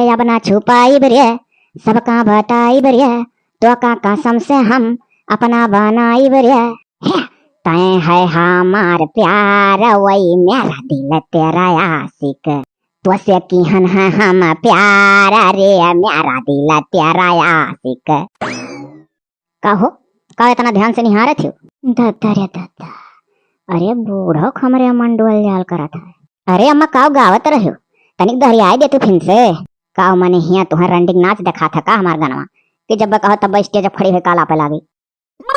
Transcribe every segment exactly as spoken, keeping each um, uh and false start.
अब ना छुपाइब रे, सबका बताइब रे, तोका कसम से हम अपना बनाइब रे। हे, तैं है हमार प्यार, वही मेरा दिल तेरा आशिक। तोसे किहन है हम प्यार रे, मेरा दिल तेरा आशिक। का हो, का इतना ध्यान से निहारत हो? दद्दा रे दद्दा, अरे बूढ़ो क हमरे मन डोल जाल करत है। अरे अम्मा, का गावत रह्यो, तनिक दोहरियाए दे तू फिन से। का मने हिया तुहर रंडिक नाच देखात है का हमार गनवा, कि जब कहो तब stage खड़ी होई काला पे लागी। ये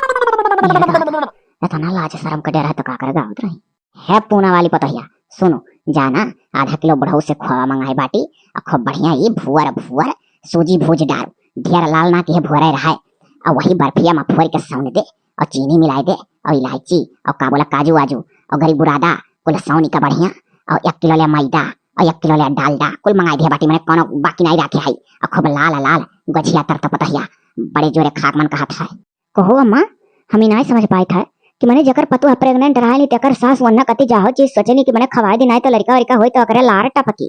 दादा, इतना लाज शरम के डर है तो का करे गावत रही। हे पूना वाली पतोहिया, सुनो, जाना, आधा किलो बुढ़ऊ से खोवा मंगाए बाटी, आ खूब बढ़िया ई भुअर भुअर सूजी भूज डारू, ढेर लाल ना कि हे भुअरे रहे, आ वही बर्फिया में फोर के सौन दे, और चीनी मिलाए दे, और इलायची, और का बोला, काजू वाजू, और गरी बुरादा, कुल सौनी का बढ़िया, और एक किलो ले मैदा, और एक किलो ले डालडा, कुल मंगाए दे बाटी, मने कोनो बाकी नहीं रखे है, और खूब लाल लाल गझिया तर तो पतोहिया, बड़े जोरे खाक मन कहत है। कहो अम्मा, हम ई नाय समझ पाइत है कि मने जेकर पतोह pregnant रहल ही, तेकर सास वन्ना कति जाहो चीज सोचेनी कि मने खवाए दी, नाय तो लड़का वड़का होई तो ओकरे लार टपकी।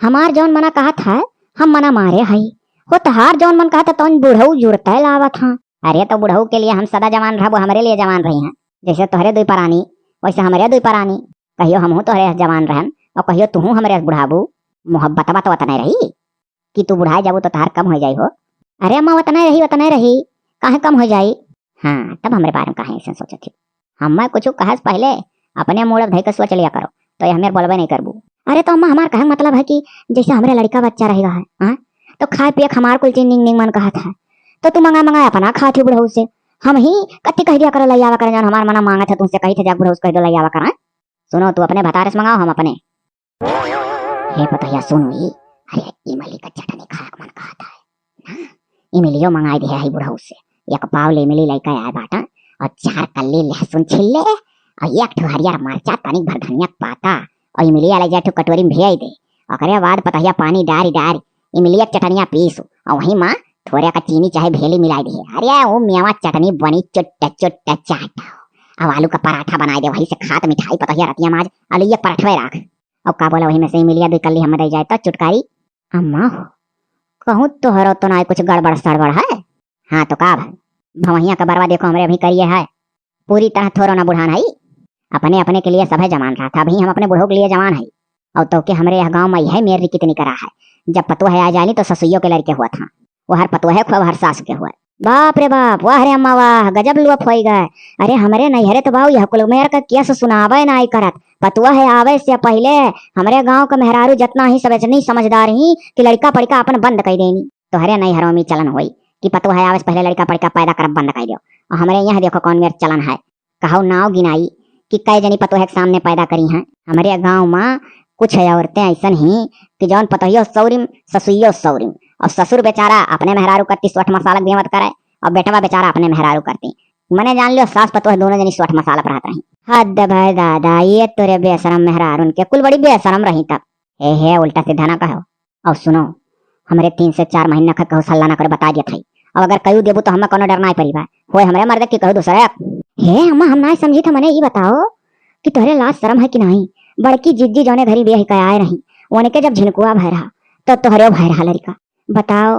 हमार जौन मना कहत है, हम मना मारे हई। हो तहार जौन मन कहत है, तौन बुढ़ऊ जुड़ते लावत हाँ। अरे तो बुढ़ऊ के लिए हम सदा जवान रहबो, हमरे लिए जवान रही हैं। जैसे तोहरे दुई परानी, वैसे हमरे दुई परानी। कहियो हमहू तोहरे जवान रहन और कहियो तुहू हमरे बुढ़ाबू। मोहब्बत बात वतने रही। कि तू बुढ़ाए जाबू तो तहार कम हो जाई हो। अरे अम्मा, वतने रही, वतने रही, काहे कम हो जाई? हाँ, तब हमरे बारे में काहे ऐसे सोचत ही? हम्मे कुछ कहे से पहले अपने मूड़ धई के सोच लिया करो, तो ये हमें बोलबे नहीं करबू। अरे तो अम्मा, हमार कहे मतलब है कि जैसे हमरे लड़का बच्चा रहेगा है, हाँ? तो खाए पिए के हमार कुल चीज निंग निंग मन कहत है, तो तू मंगा मंगा अपना खात ही बुढ़ऊ से। हम ही कत्ती कह दिया करो, लइयावा करें, जौन हमार मना मांगत है तुमसे कही थे, जा बुढ़ऊ से कह दो लइयावा करें। सुनो, तू अपने भतारे से मंगाओ, हम अपने। हे पतोहिया सुन ई, अरे इमली का चटनी खाए के मन कहत है ना, इमलियो मंगाई दे है बुढ़ऊ से। एक पाव ले इमली लइके आए बाटा और चार कल्ली लहसुन छील ले और एक ठो हरियर मरचा, तनिक भर धनिया के पाता और इमलिया ले जाए ठो कटोरी में भेज दे। ओकरे बाद पतोहिया पानी डारी डारी इमलिया के चटनिया पीसू और वही माँ थोड़ा का चीनी चाहे भेली मिलाई दे। अरे वो मेवा चटनी बनी चुट्ट चुट्ट चाट। अब आलू का पराठा बनाई दे, वही से खात मिठाई पतोहिया रतिया माज आलू एक पराठवे राख। अब का बोला, वही में से इमलिया दुई कल्ली हमें दे जाए तो चुटकारी। अम्मा हो, कहूँ तोहरो तो नाई कुछ गड़बड़ सड़बड़ है। हाँ तो का भाई, भवहिया का बरवा देखो हमरे अभी करिए है, पूरी तरह थोरो ना बुढ़ान है। अपने अपने के लिए सभे जवान रहा था, अभी हम अपने बुढ़ऊ के लिए जवान है। और तो के हमरे यह गाँव में यह मेर कितनी करा है, जब पतोह आ जाली तो ससुइयों के लड़के हुआ था, वो हर पतोह है, खूब हर सास के हुआ। बाप रे बाप, वाह रे अम्मा वाह, गजब लोफ होई गए। अरे हमरे नैहरे तो बाऊ यह कुल मेर का केस सुनावे नाई करत। पतोह आवे से पहिले हमरे गाँव का मेहरारू जितना ही सब इतनी समझदार ही कि लड़का पड़का अपन बंद कर देनी। तोहरे नैहरों में चलन होई कि पतोह आवे से पहिले लड़का पड़का पैदा करब बंद कर दियो। और हमरे यहाँ देखो कौन मेर चलन है। कहो नाव गिनाई कि कई जनी पतोह के सामने पैदा करी हैं। हमरे गाँव में कुछ औरतें ऐसन ही कि जौन पतोहियो सौरिम, ससुइयो सौरिम, और ससुर बेचारा अपने मेहरारू करती सोठ मसालक बेमत करे, और बेटवा बेचारा अपने मेहरारू करती। मने जान लियो, सास पतोह दोनों जनी सोठ मसालक रहत रही। हद भाई दादा, ये तोरे बेशरम मेहरारू उनके कुल बड़ी बेशरम रही तब। हे, हे, उल्टा सीधा ना कहो। और सुनो, हमरे तीन से चार महीना का कहू सल्ला ना करे, बता देत हई। अब अगर कहू देबू तो हमें कोनो डर ना पड़ी बा। होए हमरे मर्द की कहू दूसरे। हे अम्मा, हम ना समझी था, मने ई बताओ कि तोहरे लाज शरम है कि नहीं? बड़की जिज्जी जौने घरी बियाह के आए रही, उनके जब झिनकुआ भय रहा, तो तोहरे भय रहा लड़का। बताओ,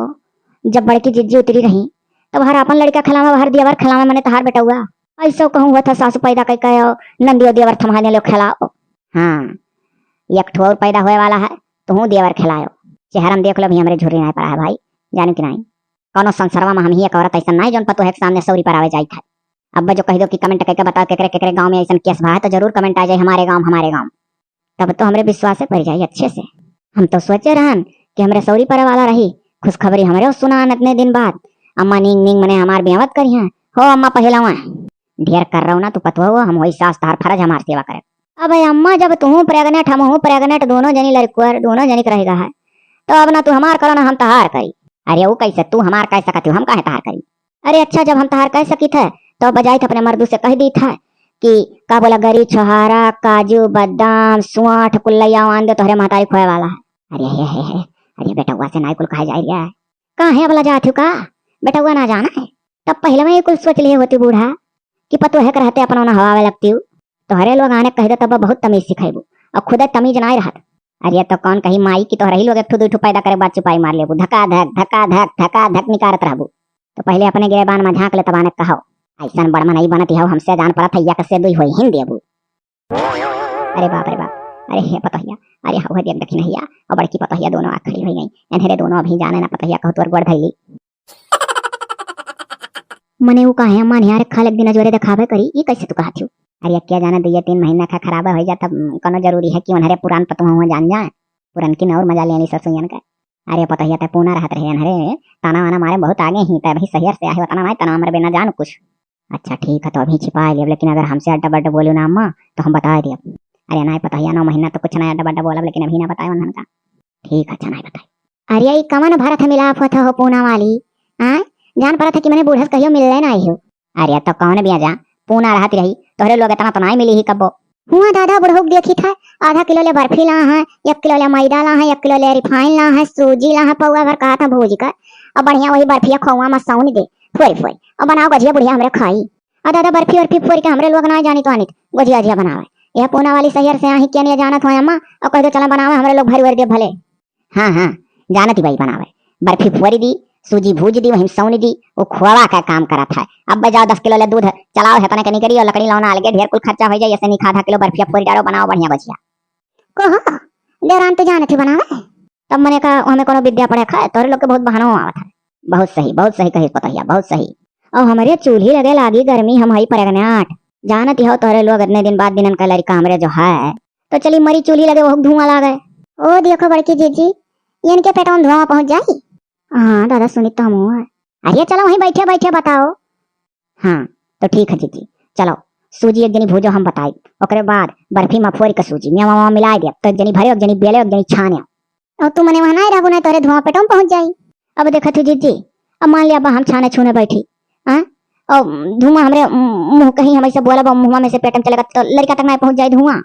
जब बड़की जिज्जी उतरी रही, तब हर अपन लड़का खिलावे, हर देवर खिलावे, मने तहार बेटौआ। ऐसो कहूँ हुआ था, सासु पैदा कई कहो, नंदियो देवर थमा दे लो खिलाओ। हाँ, एक ठो और पैदा होए वाला है, तुहूँ देवर खिलायो। चेहरा में देख लो भी हमरे झुर्री नहीं पड़ा है भाई, जानो कि नहीं? कौनो संसरवा में हम ही एक औरत ऐसा नहीं जौन पतोह के सामने सौरी पर आवे जाइत है। अब जो कह दो कि comment करके बताओ केकरे केकरे गाँव में ऐसन केस भा है, तो जरूर comment आ जाए, हमारे गाँव, हमारे गाँव। तब तो हमरे विश्वासे पड़ जाई अच्छे से। हम तो सोचे रहन कि हमरे सौरी परे वाला रही, खुशखबरी हमरे सुनान इतने दिन बाद। अम्मा नींग नींग मने हमार बेवत करी हैं। हो अम्मा पहिलवा, ढेर कर रहो ना तू पतवा हो, हम होई सास, तहार फर्ज हमार सेवा करे। अबे अम्मा, जब तू pregnant, हम हूँ pregnant, दोनों जनी लड़कुअर, दोनों जनी के रहेगा है, तो अब ना तू हमार करो ना हम तहार करी। अरे वो कैसे तू हमार कह सकत हो, हम काहे तहार करी? अरे अच्छा, जब हम तहार कह सकित है, तो बजाइत अपने मर्दू से कह दीत है कि का बोला, गरी, छोहारा, काजू, बादाम, स्वांठ, कुल लइया आन दे, तोहरे महतारी खोए वाला है। अरे हे, हे, हे, अरे बेटौआ से नाई कुल कहा जाए रे। काहे अब लजात हो का? बेटौआ ना जाना है? तब पहले में ये कुल सोच लिए होती बूढ़ा कि पतोह के रहते अपना ना हवावे लगती हो। तोहरे लोग आने कह दे तब बहुत तमीज सिखाइबू, और खुदे तमीज नाई रहत। अरे तो कौन कही माई कि तोहरा ही लोग एक ठो दुई ठो पैदा करे बाद चुपाई मार लेबू, धका धक, धका धक, धका धक निकारत रहबू। तो पहिले अपने गिरेबान मा झाँक ले तबाने कहो। अइसन बड़ मनई बनत हौ, हमसे जान परत है, एक से दुई होई हिन देबू। अरे बाप रे बाप, अरे हे पतोहिया, अरे हौ है देख दखिनहिया, और बड़की पतोहिया दोनों आ खड़ी होइ गई। एन्हरे दोनों अभी जाने ना पतोहिया कहूँ तोर गोड़ धइली। मने उ काहे अम्मा निहारे खाले एक दिन अजोरे देखावे करी, ई कैसे तू कहत हौ? अरे क्या जाने दुइये तीन महीना का खराबे होइ जात, तब कोनो जरूरी है कि उन्हरे पुरान पतोह हुआ जान जाए, पुरनकी न और मजा लेनी ससुयन का। अरे पतोहिया तै पूना रहत रहे एन्हरे, ताना वाना मारे बहुत आगे ही, तै अभी सहियर से आहे, वतना नाई ताना मारे बिना जान कुछ। अच्छा ठीक है, तो अभी छिपाए लेब, लेकिन अगर हमसे अड्डा बड्डा बोलू ना अम्मा, तो हम बताए देब। अरे नाई पतोहिया, नौ महीना तो कुछ ना अड्डा बड्डा बोलब, लेकिन अभी ना बताए उन्हन का। ठीक है, अच्छा नाई बताए। अरे ई कवन भरत मिलाप होत हो पूना वाली? आय, जान परत है कि मने बूढ़ा से कहियो मिलले ना आई हो। अरे तो कौन बिया जा, पूना रहत रही, तोहरे लोग इतना तो नाई मिली ही कब्बो। हुआ दादा बुढ़ऊ के देखी था, आधा किलो ले बर्फी ला है, एक किलो ले मैदा ला है, एक किलो ले रिफाइन ला है, सूजी ला है, पौवा भर कहा था भूज कर, और बढ़िया वही बर्फिया खोवा मा सौन दे, फोरी फोरी, और बनाओ गजिया बुढ़िया हमरे खाई। आ दादा बर्फी वर्फी फोरी के हमरे लोग ना जानी तो आनित, गजिया गजिया बनावे। यह पूना वाली सहियर से आही के नहीं जानत हो अम्मा, और कह दो चला बनावे, हमरे लोग भरी भरी दे भले। हाँ, हाँ, जानत ही बाई बनावे। बर्फी फोरी दी, सूजी भूज दी, वहीं सौनी दी, वो खोवा का काम करत है। अब जाओ दस किलो ले दूध, चलाओ है तने के निकरी और लकड़ी लाओ ना अलगे, ढेर कुल खर्चा हो जाए, ऐसे नहीं खा आधा किलो बर्फिया फोरी डालो, बनाओ बढ़िया गजिया। कहो, देवरान तो जानत ही बनावे। तब मने का हमें कोनो विद्या पढ़े खाए, तोरे लोग के बहुत बहानो आवत है। बहुत सही, बहुत सही कही पतोहिया, बहुत सही। और हमरे चूल्ही लगे लागी गर्मी, हम हई pregnant। जानत ही हो तोरे लोग इतने दिन बाद दिनन का लड़का हमरे जो है, तो चली मरी चूल्ही लगे, बहुत धुआं लागे। ओ देखो बड़की जीजी, इनके पेटवा में धुआं पहुंच जाई। हाँ दादा, सुनित तो हम हुआ। अरे चलो वहीं बैठे बैठे बताओ। हाँ, तो ठीक है जीजी, चलो सूजी एक जनी भूजो, हम बताई। ओकरे बाद बर्फी मा फोरी का सूजी मेवा मेवा मिलाई देब, तो एक जनी भरे, एक जनी बेले, एक जनी छाने। और तू मने वहाँ नहीं रहबू, नहीं तोरे धुआं पेटवा में पहुंच जाई। अब देखत ही जीजी, अब मान लिया बा हम छाने छूने बैठी, हाँ, और धुआं हमरे मुंह कहीं, हम ऐसे बोला बा मुंह में से पेट में चलेगा तो लड़का तक नहीं पहुंच जाए धुआं।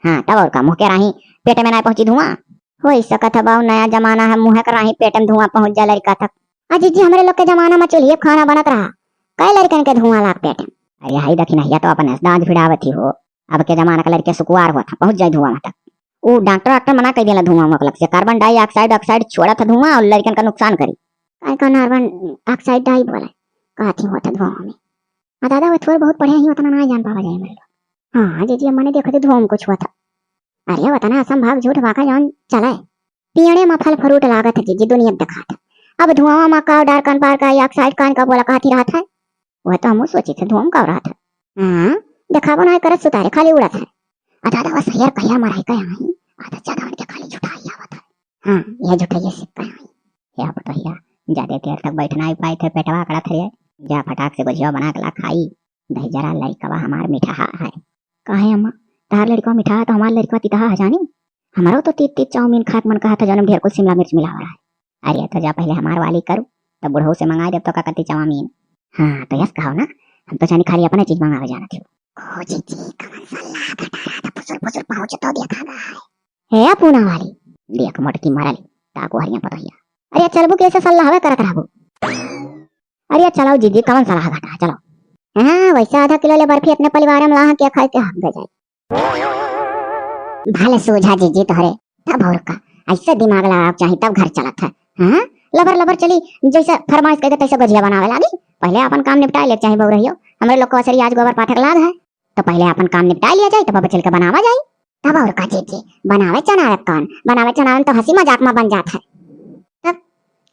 हाँ, तब और का, मुँह के राही पेट में ना पहुँची धुआं। होइ सकत है बाऊ, नया जमाना है, मुँह के राही पेट में धुआं पहुँच जाए लड़का तक। आ जीजी, हमरे लोग के जमाना में चूल्हे खाना बनत रहा, कई लड़कन के धुआं लाग पेट में। अरे हाय दखिनहिया तो अपन दांत भिड़ावत ही हो, अब के जमाना के लड़के सुकुवार होत है, पहुँच जाए धुआं तक। ऊ डॉक्टर डॉक्टर मना कर दिला धुआं उआं के लग से, carbon dioxide oxide छोड़त है धुआं और लड़कन का नुकसान करी। काहे का carbon oxide डाई बोले, कहत ही होत है धुआं में। आ दादा, वो थोड़ बहुत पढ़े ही, उतना ना जान पावा जाए हमरे लोग। हाँ, जीजी, अम्मा ने देखो तो धुआं कुछ हुआ था। अरे, वतना असंभव झूठ बाका जौन चले। पियड़े मा फल फ्रूट लागत है, जीजी, दुनिया देखात है। अब धुआं मा का डार्कन पार का या ऑक्साइड कान का बोला कहती रहत है। वह तो हमू सोची थे, धुआं का रहत है। हाँ, देखाबो ना करत सुतारे, खाली उड़त है। आ दादा, वह सैर कहिया मराई का आई? आ तो ज्यादा उनके खाली झुठाई आवत है। हाँ, यह झुठाई सीख का आई। या पतोहिया, ज्यादा देर तक बैठ ना पाई थे, पेटवा अकड़त है। जा फटाक से गोझिया बना के ला खाई। दही जरा लड़कवा हमार मिठाहा है। काहे अम्मा, तहार लड़कवा मिठाहा तो हमार लड़कवा तितहा है जानी। हमारो तो तीत तीत चाउमीन खाए के मन कहा था, जौन में ढेर कुल शिमला मिर्च मिलावा रहा है। अरे तो जा पहले हमार वाली करू, तब बुढ़ऊ से मंगाई देब तो का कती चाउमीन। हाँ तो यस कहो ना, हम तो जानी खाली अपने चीज मंगावे जाना थे। ओ जीजी, कमन सल्ला घटा रहा था, फुसुर फुसुर पहुँच तो देखा गा है। हे पूना वाली, देख मोटकी मरली, ताको हरिया पतोहिया। अरे चलबू कैसे सल्ला हवे करत रहबू। अरे चलाओ जीजी, कवन सलाह घटा, चलो। हाँ, वैसे आधा किलो ले बर्फी अपने परिवार में लाहा के खाए के हक दे जाए। भले सूझा जीजी तोहरे, तब और का, ऐसे दिमाग लगावे के चाही, तब घर चलत है। हाँ, लबर लबर चली, जैसे फरमाइश कह दे तैसे गोझिया बनावे लागी। पहले अपन काम निपटाए ले के चाही बउरहियो, हमरे लोग को असरी आज गोबर पाथर लाग है। तो पहले अपन काम निपटा लिया जाए, तब चल के बनावा जाए। तब और का जीजी, बनावे चनावे कौन? बनावे चनावे में तो हंसी मजाक में बन जात है। तब,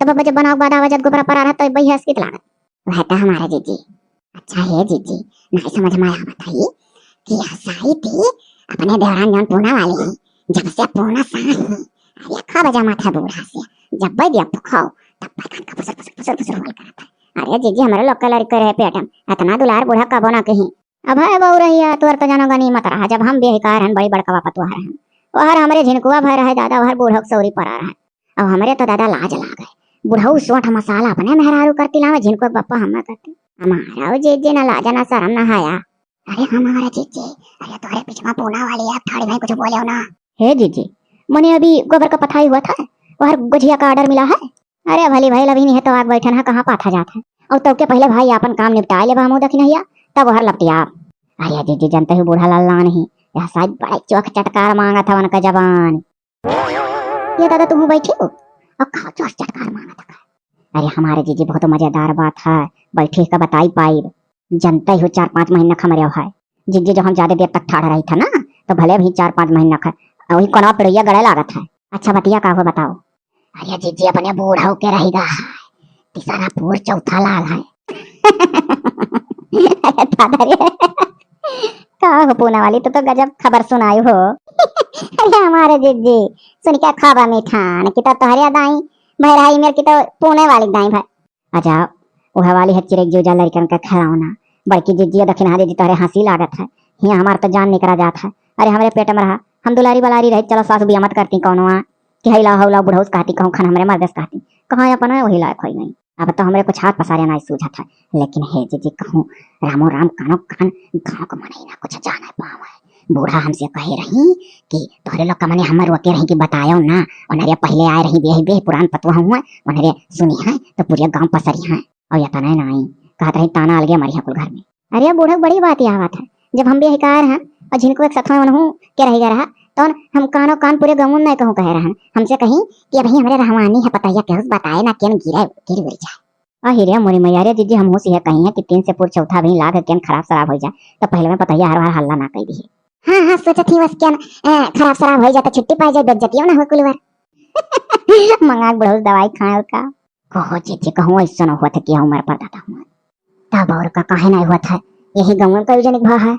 तब अब जब बनावे के बाद आवा जब गोबरा परा रहा तो बही हंस कित लागत। वह तो हमारा जीजी। अच्छा हे जीजी, नहीं समझ में आवत है कि हंसाई थी अपने देवरान जौन पूना वाली है, जब से पूना सा है, अरे खा बजा माथा बूढ़ा से, जब भाई दिया खाओ, तब भाई कान का फुसर फुसर फुसर फुसर बोल करता है। अरे जीजी, हमारे लोग का लड़के रहे पेट में, इतना दुलार बूढ़ा कबो ना कहीं। अब है बउरहिया, तोर तो जानो गनीमत रहा, जब हम बेहिकार हन, बड़ी बड़का बापा तुहार हन। ओहर हमरे झिनकुआ भय रहे दादा, ओहर बूढ़ो के सौरी परा रहे। अब हमरे तो दादा लाज लागे। बुढ़ऊ सोंठ मसाला अपने मेहरारू करती लावे, झिनकुआ के बापा हमें करती। हमारा ओ जे जे ना लाजा ना शरम ना हाया। अरे हमारा जीजी, अरे तोहरे पिछवा पूना वाली है, थारी में कुछ बोले हो ना। हे जीजी, मने अभी गोबर का पथाई हुआ था, ओहर गोझिया का order मिला है। अरे भली भइल, अभी नहीं है तो आग बैठन है, कहाँ पाथा जात है। और तो के पहले भाई अपन काम निपटा लेबा, हमू दखिनहिया, तब ओहर लपटियाब। अरे जीजी, जनते ही बूढ़ा लल्लान ही, यह शायद बड़े चोख चटकार मांगत हवन का जबान। ये दादा, तुम बैठे हो और खाओ, चोर चटकार मांगत है। अरे हमारे जीजी, बहुत मजेदार बात है, बैठे का बताई पाइब। जनते हो, चार पाँच महीना खमरे है। जीजी, जो हम ज्यादा देर तक ठाड़ रही था ना, तो भले भी चार पाँच महीना खा, वही कोनवा पेड़िया गड़े लागत है। अच्छा, बतिया का हो, बताओ। अरे जीजी, अपने बूढ़ऊ के रही गा है, तीसरा पूर चौथा लाग है। अरे दादा रे, का हो पूना वाली, तू तो गजब खबर सुनाई हो। अरे हमारे जीजी, सुन के खाबा मिठान, कि तो तोहरे दाई भाई रहा, मेर की तो पूने वाली दाई भाई। अच्छा, उहे वाली है चिरक जो जा लड़कन का खिलौना। बड़की जीजी, दखिनहा जीजी, तोहरे हंसी लागत है, हियां हमार तो जान निकरा जात है। अरे हमरे पेट में रहा, हम दुलारी बलारी रही, चलो सासु बिया मत करती कौनो आ, कि हैला हौला बुढ़ौस कहती, कहूँ खन हमरे मर्दस कहती, कहाँ अपन है वही लायक होई गई। अब तो हमरे कुछ हाथ पसारे ना सूझत है, लेकिन हे जीजी कहूँ रामो राम कानो कान गाँव का मनई ना कुछ जाने पावे। बूढ़ा हमसे कहे रही कि तोहरे लोग का मने हमर रोके रही कि बतायो ना, उन्हरे पहले आए रही बेह बेह पुरान पतुआ हुआ, उन्हरे सुनी है तो पूरे गाँव पसरी है। और यतने नाई, कहत रही ताना अलगे मरी है कुल घर में। अरे बूढ़ा बड़ी बात आवत है, जब हम बेहिकार हैं और झिनको एक सथवा उनहू के रह गए रहा, तो हम कानो कान पूरे गाँव में कहूँ कहे रहन, हमसे कहीं कि अभी हमरे रहवानी है पतैया केहू से बताए ना, केन गिरे गिर उड़ जाए। अहि रे मोरी मैया रे जीजी, हमहू से यह कही है कि तीन से पूर चौथा भी लाग के खराब शराब हो जाए, तो पहले में पतैया हर बार हल्ला ना कह दी। हाँ, हाँ, सोचत ही बस क्या, अ, खराब शराब हो जाए तो छुट्टी पाई जाए, बेइज्जतियों ना हो कुल बार। मंगा के बुढ़ऊ दवाई खाए का। कहो जीजी, कहूँ ऐसा ना हुआ था कि उम्र पर दादा हुआ। तब और का काहे ना हुआ था, यही गाँव में कई जनिक भा है।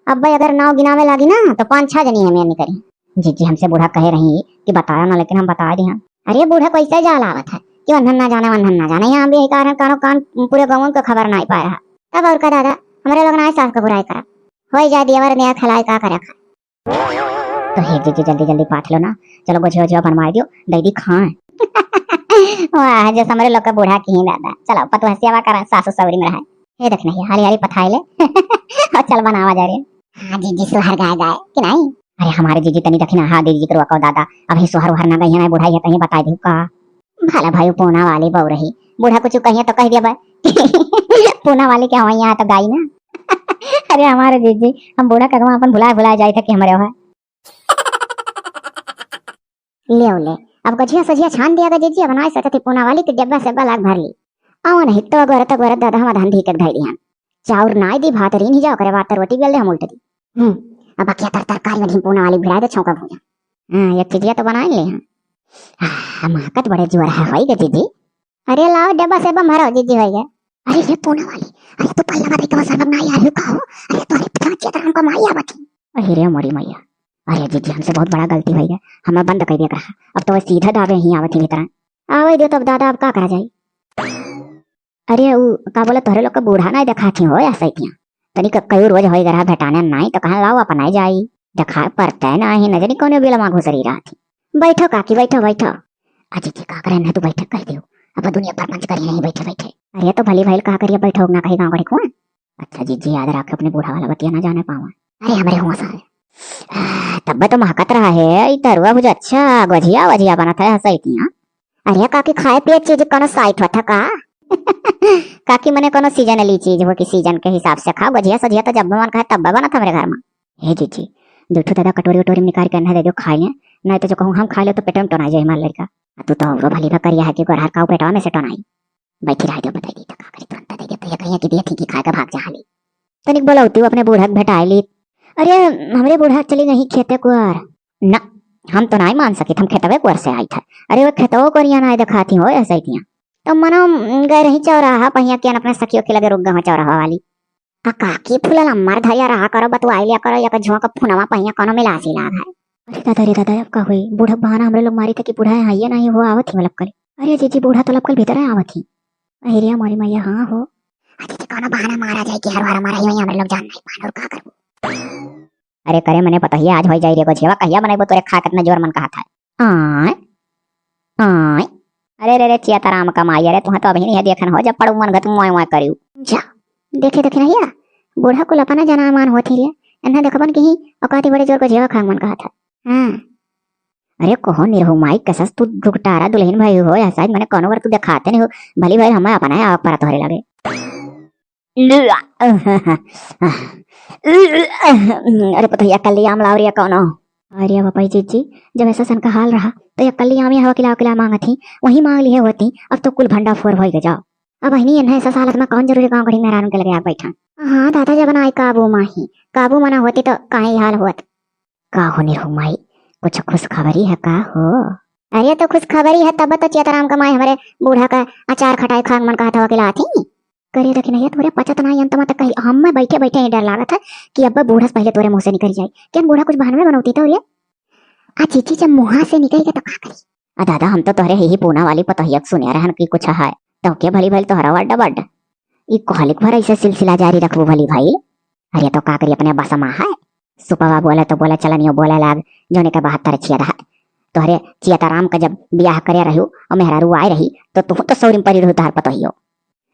अब भाई अगर नाव गिनावे लागी ना, तो पाँच छह जनी हमें निकरी। जीजी हमसे बूढ़ा कहे रही कि बताया ना, लेकिन हम बता दिया। अरे बूढ़ा कैसे जाल आवत है कि वन्हन ना जाने, वन्हन ना जाने। यहाँ भी यही कारण, कानो कान पूरे गाँव के खबर ना ही पा रहा। तब और का दादा, हमारे लोग ना सास का बुराई करा, हो ही जाए दियावर नया खिलाई का करे खा। तो हे जीजी जल्दी जल्दी पाथ लो ना, चलो गोझिया ओझिया बनवाई दियो, दे दी खाए। वाह, जो हमरे लोग का बूढ़ा की ही दादा। चलो पतुआ सेवा करा, सासू सवरी में रहा। हे देख नहीं, हाली हाली पथाई ले। और चल बनावा जा रे। हाँ जीजी, सुहर गाय गाय कि नहीं? अरे हमारे जीजी तनी दखिना, हाँ दीदी करो कहो दादा, अभी सुहर उहर ना गई है ना, बुढ़ाई है कहीं बताई दू का। भला भाई पूना वाली बहू रही, बूढ़ा कुछ कहिए तो कह दिया भाई। पूना वाली के हमारे यहाँ तो गाई ना। अरे हमारे जीजी, हम बूढ़ा कगवा अपन भुलाए भुलाए जाए थे कि हमारे वहाँ। ले ले, अब गझिया सझिया छान दिया गा जीजी, अब ना सोचत ही पूना वाली के डब्बा से लाग भर ली। आओ नहीं तो गोरत गोरत दादा हम धन ढीक धई दिहन। चाउर नाई दी, भात रीन ही जाओ करे, भात रोटी बेल दे हम उल्ट दी। हम्म, अब क्या तर तरकारी में पूना वाली भिड़ा दे छौंका भूजा। हाँ, एक चीजिया तो बनाए ले हैं। आह, महकत बड़े जोर है होई गे जीजी। अरे लाओ डब्बा से बम भरो जीजी होई गे। अरे ये पूना वाली, अरे तू पल्ला वाले के वसन बनाई आ रही हो का हो? अरे तोरे पाँच चेतरा हमका माई आवत ही। अरे रे मोरी मैया, अरे जीजी हमसे बहुत बड़ा गलती होई गे, हमें बंद कर दिया रहा, अब तो वह सीधा दावे ही आवत ही भीतर। आवे दे तब दादा, अब का करा जाई? अरे उ का बोला, तोहरे लोग का बूढ़ा नाई देखात ही हो या सैतिया। तनी क-, कई रोज होई गए रहा भेटाने नाई, तो कहाँ लाओ अपन आई जाई। देखा परते नाई, न जानी कौन बिलमा घुसरी रहत ही। बैठो काकी, बैठो, बैठो। अजी जी का करे ना, तू बैठक कह दियो। अब दुनिया प्रपंच करी नहीं बैठे बैठे। अरे तो भली भइल का करिए, बैठो ना कहीं गाँव गड़ी कुआं। अच्छा जीजी याद रखे अपने बूढ़ा वाला बतिया ना जाने पावा। अरे हमरे हुआ सारे। तब तो महकत रहा है, ई तरुआ भुज अच्छा, गोझिया वझिया बनत है, हंसैतिया। अरे काकी, खाए पिए चीज कोनो साइट होत है का? काकी, मने कोनो सीजनली चीज हो कि सीजन के हिसाब से खाओ, गोझिया सोझिया तो जब मन कहे तब बनत हमरे घर में। हे जीजी, दू ठो दादा कटोरी उटोरी में निकाल के अन्ना दे दो, खाए लें, नहीं तो जो कहूँ हम खा ले तो पेट में टोना जाए हमार लड़का। आ तू तो औरो भली भा करिया है कि गोरहर का पेटवा में से टोनाई। बैठी रह दे, बताई दी तो का करी, तुरंत दे दे तो ये कहिया कि दिए थी कि खाए के भाग जा हाली। तनिक बोलौती अपने बूढ़ा के भेटाए ली। अरे, हमरे बूढ़ा चली गई खेते कुआर। ना, हम तो नाई मान सकित, हम खेतवे कुआर से आई था। अरे, वो खेतवो कोरिया नाई देखाती हो, ऐसे ही तिया। तो मनो, गए रही चौराहा, पहिया किया अपने सखियों के लगे रुक गए चौराहा वाली। आ काकी फूलल अम्मर धरिया रहा करो, बतुआई लिया करो, या झोंका फुनवा पहिया कोनो मिलासी लाग है। अरे दादा रे दादा, अब का हुई? बूढ़ा बहाना हमरे लोग मारी था कि बूढ़ा है, ये नहीं हो आवत ही लपकल। अरे जीजी, बूढ़ा तो लपकल भीतर है, आवत ही। अरे रे हमारी मैया, हाँ हो। अरे जीजी, कोनो बहाना मारा जाए कि हर बार हमारा ही वही हमरे लोग जान नहीं पान और का करबो। अरे करे मने पतहिया आज होई जाई रे गोझेवा, कहिया बनाइबो तोरे खा कितना जोर मन कहा था। आय, आय। अरे रे रे चिया ताराम कमाई, अरे तुहा तो अभी नहीं है देखन हो, जब पड़ू मन घत मोय मोय करियो। जा, देखे देखे नहीं या, बूढ़ा कुल अपना जना मान होत ही रे, एन्हा देखबन कहीं औकाती बड़े जोर गोझेवा खाए मन कहा था। हाँ। अरे कहो निरहु माई कसस तू ढुकटारा दुल्हन भाई हो, ऐसा ही मने कोनो बार तू देखाते नहीं हो, भली भाई हमें अपना है आप पर तोहरे लगे। अरे पतैया कल्याम लावरिया कौनो। अरे बापा जी, जब ऐसा सन का हाल रहा, तो ये कल्ली आमी हवा किला किला मांगत ही, वही मांग लिहे होती, अब तो कुल भंडा फोर होई गए जाओ। अब अहिनी इन्हें ऐसा हालत में कौन जरूरी गाँव गढ़ी मेहरारू के लगे आके बैठा। हाँ दादा, जब ना आई काबू माही, काबू मना होती तो काहे हाल होत। का हो निरहू माई, कुछ खुशखबरी है का हो? अरे तो खुशखबरी है, तब तो चेतराम का माई हमरे बूढ़ा का अचार खटाई खांग मन कहत हवा कि लाथी। करे दखिनैया, तोरे पचत ना यंत मत कही, हम में बैठे बैठे ही डर लागत है कि अब बूढ़ा से पहले तोरे मुंह से निकल जाए। क्या बूढ़ा कुछ बहानवे बनौती तो रे? आ चीची जब मुहा से निकल गए तो का करी? आ दादा, हम तो तोहरे ही पूना वाली पतोहिया के सुने रहन कि कुछ है, तो के भली भली तोहरा वड्ड बड्ड। ई कहलिक भर ऐसे सिलसिला जारी रखबू भली भाई। अरे तो का करी, अपने बसमा है। सुपवा बोले तो बोले, चलनियो बोले लाग, जोने के बहत्तर छिया रहा। तोहरे चियताराम का जब बियाह करे रहू और मेहरारू आए रही, तो तुहू तो सौरी में परी रहू तोहर पतोहियो।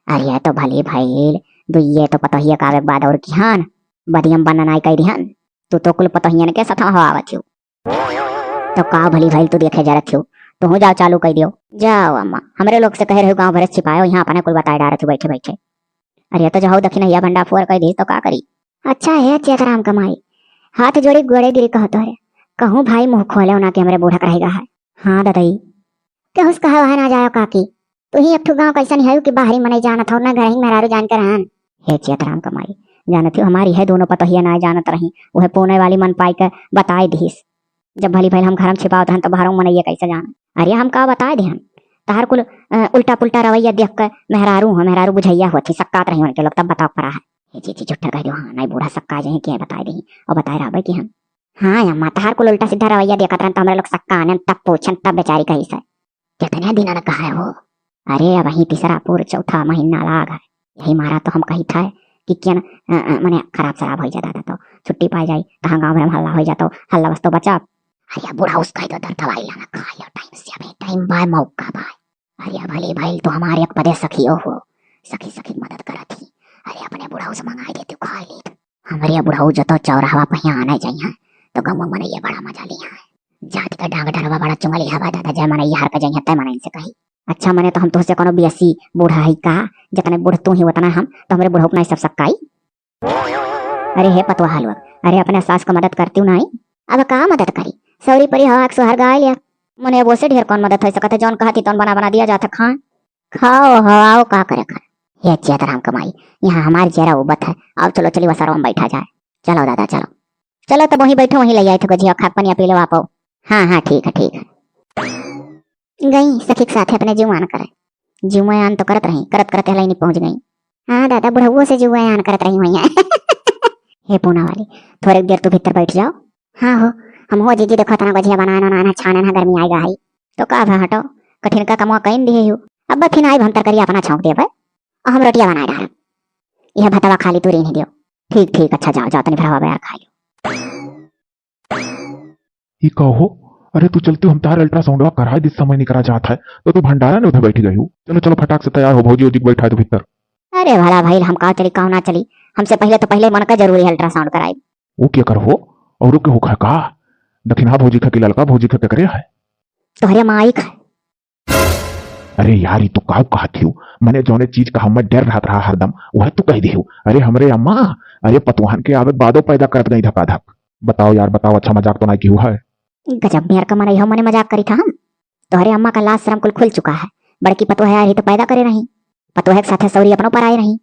अरे तो भली भइल, दुइये तो पतोहिया का आवे के बाद और किहान, बदियम बननाई कह दिहन। तू तो कुल पतोहियन के साथ हवावत हो। तो का भली भइल तू देखे जरत हो, तुहू जाओ चालू कह दियो। जाओ अम्मा, हमरे लोग से कहे रहू गाँव भर से छिपायो, यहाँ अपने कुल बताए डारत हो बैठे बैठे। अरे तो जाओ दखिनैया भंडा फोर कह दी तो का करी? अच्छा है चेतराम का माई, हाथ जोड़ी गोड़े गिरी कहो तोहरे, कहूँ भाई मुँह खोले ना कि हमरे बूढ़ा रहेगा है। हाँ ददई। केहू से कहे वह ना जायो काकी, तू ही एक ठो गाँव कैसन है कि बाहरी मनई जानत हो, ना घर ही मेहरारू जान के रहन। हे चेतराम का माई, जानत हो हमारी है दोनों पतोहिया ना जानत रही, वह पूने वाली मन पाई के बताए दिहिस। जब भली भइल हम घर में छिपावत रहन तो बाहरों मनैया कैसे जान? अरे हम का बताए दिहन, तहार कुल अ, उल्टा पुल्टा रवैया देख के मेहरारू हो, मेहरारू बुझैया होत ही, सक्कात रही उनके लोग, तब बताओ परा है। हे चीची झुट्ठा कह दियो, हाँ नहीं बूढ़ा सक्का जही के बताए दिही और बताए रहबे कि हम। हाँ अम्मा, तहार कुल उल्टा सीधा रवैया देखत रहन तो हमरे लोग सक्का आनन तब पूछन तब बेचारी कही से। कितने दिन न कहा है वो? अरे अब ही तीसरा पूर चौथा महीना लाग है, यही मारा तो हम कही था कि क्या न, अ, अ, मने खराब शराब हो जाता था तो छुट्टी पाई जाई, तहाँ गाँव भर में हल्ला हो जाता, हल्ला बस तो बचा। अरे बुढ़ा उसका इधर उधर दवाई लाना खा लो टाइम से, अभी टाइम बाय मौका बाय। अरे भली भइल तो हमारे एक पदे सखियो हो, सखी सखी मदद करत ही। अरे अपने बुढ़ऊ से मंगाई देती खाई लेत। हमरे बुढ़ऊ जो तो चौराहवा पहिया आने जाइहैं, तो गौवा मनैया बड़ा मजा लिहैं। जाति का डांग डरवा बड़ा चुंगली हवा दादा, जय मनैया हर का जाइहैं, तय मनई से कही। अच्छा मने तो हम तुहसे कोनो बियसी बूढ़ा है का? जतने बूढ़ तू ही उतना हम, तो हमरे बुढ़ऊ के नाई सब सक्काई। अरे हे पतोहा लोग, अरे अपने सास का मदद करती हूँ नाई। अब का मदद करी, सौरी परी हवा के सुहर गाय लिया। मने अब ओसे ढेर कौन मदद हो सकत है, जौन कहती तौन बना बना दिया जाता खान। खाओ हवाओ का करे खान। हे चेतराम का माई, यहाँ हमार जेरा उबत है, आओ चलो चली वसरवा में बैठा जाए। चलो दादा चलो। चलो तब वहीं बैठो, वहीं ले आई थे गोझिया खाक पनिया पी लो आपो। हाँ हाँ ठीक है ठीक है। गई सखी के साथे अपने जुआन करे। जुआन तो करत रही, करत करत हलाई नहीं पहुँच गई। हाँ दादा, बुढ़उओ से जुआन करत रही हुई हैं। हे पूना वाली, थोड़े देर तू भीतर बैठ जाओ। हाँ हो, हम हो जीजी देखो तना गोझिया बनाए ना, ना छाने ना गर्मी आएगा है। तो का भा हटो, कठिन का कमवा कइन दिहे हो। अब फिन आई हम तरकरी अपना छौंक देबे, और हम रोटिया बनाए डारब। यह भतवा खाली तू रीन दियो। ठीक ठीक, अच्छा जाओ जाओ, तनी भरवा बया खा लो। ई का हो? अरे तू चलती हम तार अल्ट्रासाउंडवा कराए दिस समय निकरा जात है, तो तू भंडारा में उधर बैठी गई हो। चलो चलो फटाक से तैयार हो, भौजी ओजी के बैठा दो भीतर। अरे भला भाई, हम का चली का ना चली, हमसे पहले तो पहले मन का जरूरी है अल्ट्रासाउंड कराई। वो क्या कर हो? और के हो का? दखिनहा भौजी का कि ललका भौजी का केकरे है? तोहरे माई का। अरे यार, ई तू काउ कहत हियो? मने जौने चीज का हमें डर रहत रहा हरदम, वह तू कह दियो। अरे हमरे अम्मा, अरे पतोहन के आवे के बादो पैदा करत गई धकाधक। बताओ यार, बताओ, अच्छा मजाक तो ना किहू है? गजब मेर का मनई हो, मने मजाक करी था हम। तोहरे अम्मा का लाज शरम कुल खुल चुका है। बड़की पतोह यार ही तो पैदा करे रही, पतोह के साथे सौरी अपनो पर आए रही।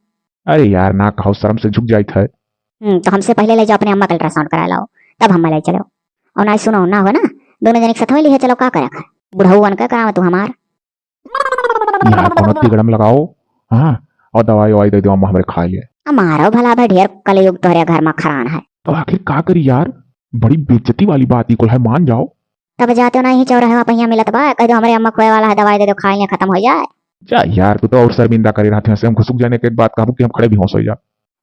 अरे यार, ना कहो, शर्म से झुक जाइत है। हम्म, तो हमसे पहले ले जाओ अपने अम्मा का अल्ट्रासाउंड करा लाओ, तब हम ले चलो। और ना सुनो, ना हो ना, दोनों जने के साथ में लिहे चलो, का करे? बुढ़ऊ बन के करावे तू हमार। यार, कोनो तिगड़म लगाओ, हाँ, और दवाई ववाई दे दो, अम्मा हमरे खाए लिए। हमारो भला भाई, ढेर कलयुग तोहरे घर में खरान है। तो आखिर का करी यार, बड़ी बेइज्जती वाली बात ही कुल है, मान जाओ। तब जाते हो ना, यही चौराहे वहाँ पहिया मिलत बा, कह दो हमरे अम्मा खोए वाला है, दवाई दे दो, खाए लिए खत्म हो जाए। जा यार, तू तो और शर्मिंदा करे रहते हैं, से हम घुसुक जाने के बाद कहबू कि हम खड़े बेहोश हो जा।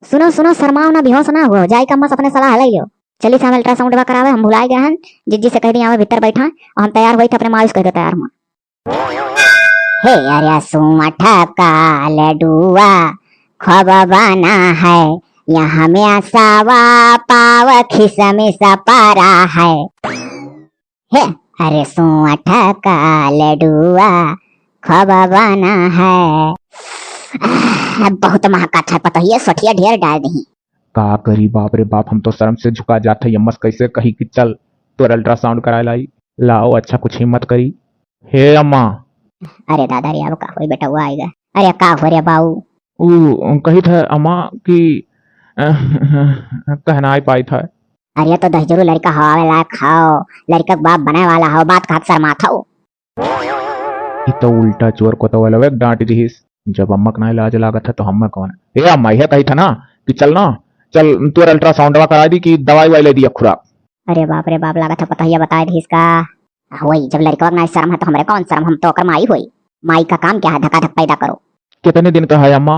सुनो सुनो, शर्माओ ना, बेहोश ना हुआ, जाए के अम्मा से अपने सलाह ले लियो। चली साहब अल्ट्रासाउंड बा करावे, हम भुलाए गए हैं। जिज्जी से कह दी आवे भीतर बैठा, और हम तैयार हुई थे अपने मायूस कह दो तैयार हुआ। हे अरे सुमठ का लडुआ खूब बना है, यहाँ में सावा पाव खिसमिस परा है। हे अरे सुमठ का लडुआ खूब बना है। आह, बहुत महका था पतोहिया, सोठिया ढेर डाल दी। का करी बाप रे बाप, हम तो शर्म से झुका जात है, अम्मा से कैसे कही कि चल। तोर ultrasound कराए लाई। लाओ, अच्छा कुछ हिम्मत करी। हे अम्मा। अरे दादा रे, अब का होई, बेटवा आइगा। अरे का हो रे बाऊ? ऊ कहित है अम्मा कि कहनाई पाइत है। अरे तो दहिजरू लड़का हवावे लायक हौ, लड़का के बाप बने वाला हौ, बात कहत शर्मात हौ। ई तो उल्टा चोर कोतवालवे के डांट दिहिस। जब अम्मा के नाई लाज लागत है तो हम्मा कौन? ए अम्मा, इहे कहित है ना कि चल ना, चल तोर अल्ट्रासाउंडवा करा दी कि दवाई वाई ले दिया खुराक। अरे बाप रे बाप, लागत है पतोहिया बताए दिहिस का। होई, जब लड़कवा के नाई शर्म है तो हमरे कौन शर्म, हम तो ओकर माई होई। माई का काम क्या है, धकाधक पैदा करो। कितने दिन का है अम्मा?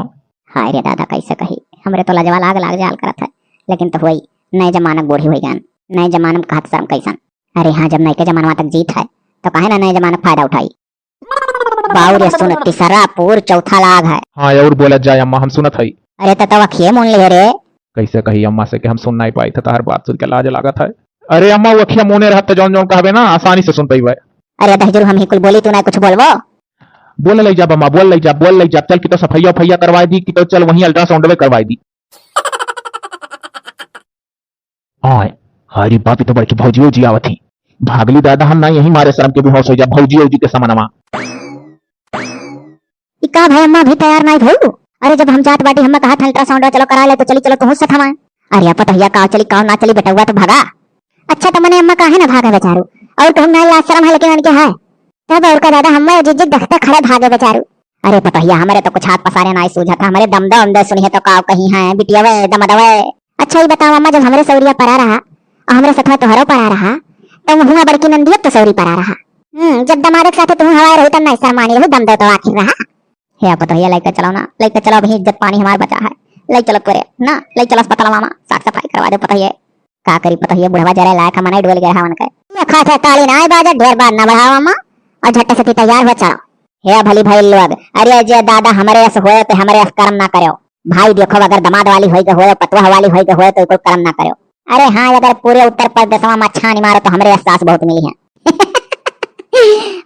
हाय रे दादा, कैसे कही, हमरे तो लजवा लाग लाग जाल करत है, लेकिन तो होई, नए जमाना के बूढ़ी होई गन, नए जमाना में कहत शर्म कैसन। अरे हाँ, जब नए के जमाना तक जीत है तो काहे ना नए जमाना के फायदा उठाई। बाऊ रे सुन, तीसरा पुर चौथा लाग है। हाँ, और बोलत जाए अम्मा, हम सुनत हई। अरे त तौ अखिए मून लिहे रे। कैसे कही अम्मा से कि हम सुन नाई पाई थे, तोहर बात सुन के लाज लागत है। अरे अम्मा, वो अखिया मूने रहत त जौन जौन कहबे ना, आसानी से सुन पइबे। अरे दहिजरू, हम ही कुल बोली, तू ना कुछ बोलबो। बोल लई जा अम्मा, बोल लई जा, बोल लई जा। चल कि तो सफैया उफैया करवाई दी, कि तो चल वहीं अल्ट्रासाउंडवे करवाई दी। आय, हाय रे बाप, ई तो बड़की भौजी उजी आवत ही। भागली दादा, हम ना यही मारे शर्म के बेहोश हो जा, भौजी उजी के समनवा। ई का भाई, अम्मा अभी तैयार नाई भऊ? अरे जब हम जात बाटी, हम्मा कहत है अल्ट्रासाउंड चलो करा ले, तो चली चलो तुहू साथ हमारे। अरे पतोहिया, का चली का ना चली, बेटवा तो भागा। अच्छा तो मने अम्मा काहे ना भागे बेचारू, और कहूँ ना लाज शर्म है लेकिन उनके है। तब और का दादा, हम्मा जिज्जी देखते खड़े भागे बेचारू। अरे पतोहिया, हमरे तो कुछ हाथ पसारे नाई सूझत है, हमरे दमदो अमदो सुनिए तो का कही है बिटियावे दमदवे। अच्छा, ई बताओ अम्मा, जब हमरे सौरिया परा रहा और हमरे सथवा तोहरो परा रहा, तो हुआ बड़की नंदिया तो सौरी परा रहा। हम्म, जब दमाद के साथे तुहू हवाए रही, तब नाई शर्मानी रही, दम दो तो आखिर रहा। हे पतोहिया, लइका चलो ना, लइका चलो, अभी इज्जत पानी हमार बचा है, लइ चलो तोरे ना, लइ चलो अस्पताल मामा, साफ सफाई करवा दे पतोहिया। का करी पतोहिया, बुढ़वा जरे लायक है, मनई डोल गया है उनके। ये खास है, ताली ना आए बाजा, ढेर बात ना बढ़ाओ अम्मा, और झट्टे से तैयार हो चलो। हे भली भाई लोग, अरे जे दादा हमरे अस होए तो हमरे अस कर्म ना करो। भाई देखो, अगर दमाद वाली होई के होए, पतोह वाली होई के होए, तो कोई कर्म ना करो। अरे हाँ, अगर पूरे उत्तर प्रदेशवा में छानी मारो तो हमरे अस सास बहुत मिली है।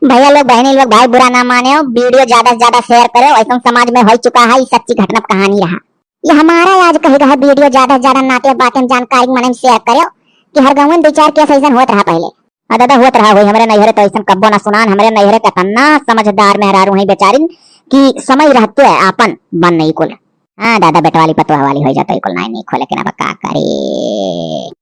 भैया लोग, बहनी लोग, भाई बुरा ना माने, वीडियो ज्यादा से ज्यादा share करो। ऐसा समाज में हो चुका है, ये सच्ची घटना कहानी रहा। ये हमारा आज कहे गए वीडियो ज्यादा से ज्यादा नाटे बातें जानकारी मनई share करो कि हर गाँव में दो चार केस ऐसा होत रहा पहले। आ दादा, होत रहा होई, हमरे नैहरे तो ऐसन कब्बो ना सुनान, हमरे नैहरे के तना समझदार मेहरारू हैं बेचारिन कि समय रहते है आपन बन नहीं कुल। हाँ दादा, बेटवाली पतोह वाली होई जाता है कुल नाई नहीं खो, लेकिन अब का करे।